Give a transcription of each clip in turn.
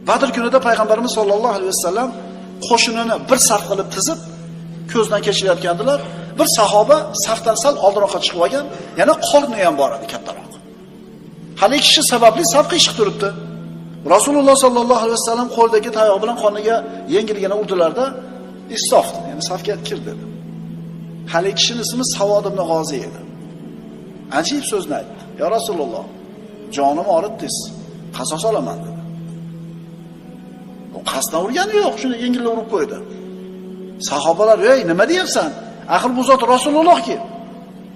Badr kunida payg'ambarimiz sollallohu alayhi vasallam qo'shinini bir saf qilib tizib ko'zdan kechirayotgandilar. Bir sahoba safdan sal oldinroqqa chiqib olgan, yana qorni ham bor edi kattaroq. Hali kishi sababli saf qiyshiq turibdi. Rasululloh sollallohu alayhi vasallam qo'lidagi tayoq bilan qorniga yengilgina urdilarda, "Istof", ya'ni safga kir dedi. Hali kishining ismi Savod ibn G'oziy edi. Ajib so'zni aytdi. "Ya Rasululloh, jonim og'ritdingiz, qasos olaman" dedi. U qasddan urgani yo'q, shuni yengillab urib qo'ydi. Sahobalar, "Ey, nima deyapsan? Axir bu zot Rasulullohki."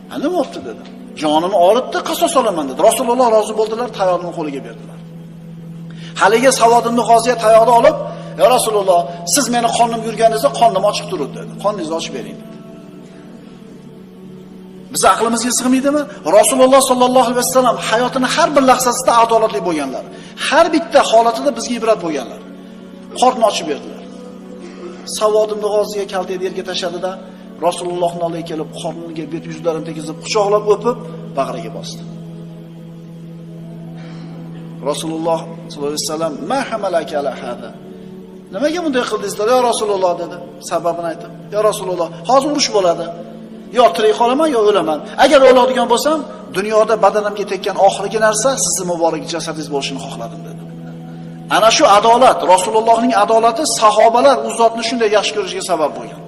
"Ha, nima bo'pti?" dedi. "Jonimni og'ritdi, qasos olaman" dedi. Rasululloh rozi bo'ldilar, tayoqni qo'liga berdilar. Haligi Savod ibn G'oziya tayoqni olib, "Ya Rasululloh, siz meni qornim yurganingizda qornim ochiq turibdi" dedi. "Qorningizni ochib bering" dedi. Biz aqlimizga sig'maydimi? Rasululloh sollallohu alayhi vasallam hayotini har bir lahzasida adolatli bo'lganlar. Har bitta holatida bizga ibrat bo'lganlar. Qorni ochib berdilar. Savod ibn G'oziya kaltakni yerga tashladida Rasulullohning oldiga kelib, qorniga bet yuzlarini tegizib, quchoqlab o'pib, bag'riga bosdi. Rasululloh sollallohu alayhi vasallam: "Ma hamalaka ala hada?" Nimaga bunday qildingiz, ya Rasululloh dedi. Sababini aytib. "Ya Rasululloh, hozir urush bo'ladi. Yo tirik qolaman, yo o'laman. Agar o'ladigan bo'lsam, dunyoda badanimga tekkan oxirgi narsa sizning muborak jasadingiz bo'lishini xohladim" dedi. Ana shu adolat, Rasulullohning adolati sahobalar u zotni shunday yaxshi ko'rishiga sabab bo'lgan.